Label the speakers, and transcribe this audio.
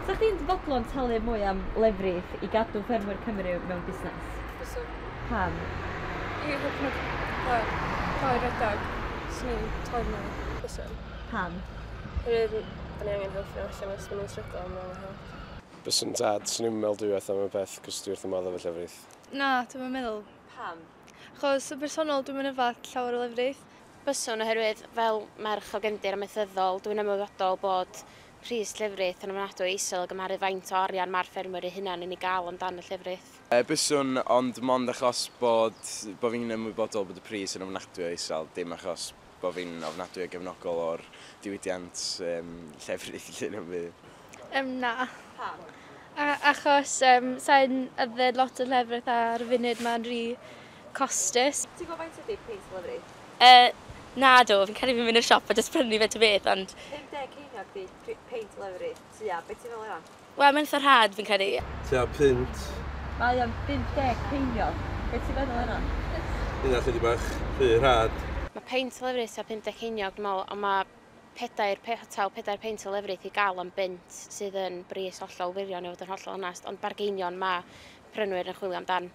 Speaker 1: Sa chdi'n fodlon talu mwy am lefrith i gadw ffermwyr Cymru mewn busnes?
Speaker 2: Byswn.
Speaker 1: Pam?
Speaker 2: I helpu nhw cael ei redag, swn i'n talu mwy. Byswn.
Speaker 1: Pam?
Speaker 2: Oherwydd da ni angen helpu nhw allan os maen nhw'n stryglo, maen nhw'n help.
Speaker 3: Byswn tad, swn i'n meddwl dwywaith am y peth, cos dwi wrth y modd efo llefrith.
Speaker 2: Na, dwi'm yn meddwl.
Speaker 1: Pam?
Speaker 2: Achos yn bersonol dwi'm yn yfed llawer o lefrith.
Speaker 4: Byswn, oherwydd fel merch o gefndir amaethyddol, dwi'n ymwybodol bod pris llefrith yn ofnadwy isel o gymharu faint o arian mae'r ffermwyr eu hunain yn ei gael amdan y llefrith.
Speaker 3: Byswn, ond mond achos bod fi'n ymwybodol bod y pris yn ofnadwy o isel, dim achos bod fi'n ofnadwy o gefnogol o'r diwydiant llefrith lle yn byd.
Speaker 2: Na.
Speaker 1: Pam?
Speaker 2: Achos sa'n yfed lot o llefrith ar y funud, mae'n rhy costus.
Speaker 1: Ti'n gwybod faint ydy pris lefrith?
Speaker 5: Na do, fi'n credu fi'n mynd i'r siop a jyst prynu fe ta beth, ond
Speaker 1: 50 ceiniog di peint lefrith, tua, beth ti'n feddwl yna?
Speaker 5: Wel, mae'n eitha rhad fi'n credu.
Speaker 6: Tua punt.
Speaker 1: Mae o'n 50 ceiniog, beth ti'n feddwl yna?
Speaker 6: Hynna chydig bach rhy rhad.
Speaker 4: Mae peint o lefrith tua 50 ceiniog, dwi'n meddwl, ond mae 4 peint o lefrith i gael am bunt sydd yn bris hollol wirion i fod yn hollol onest, ond bargeinion mae prynwyr yn chwilio amdan.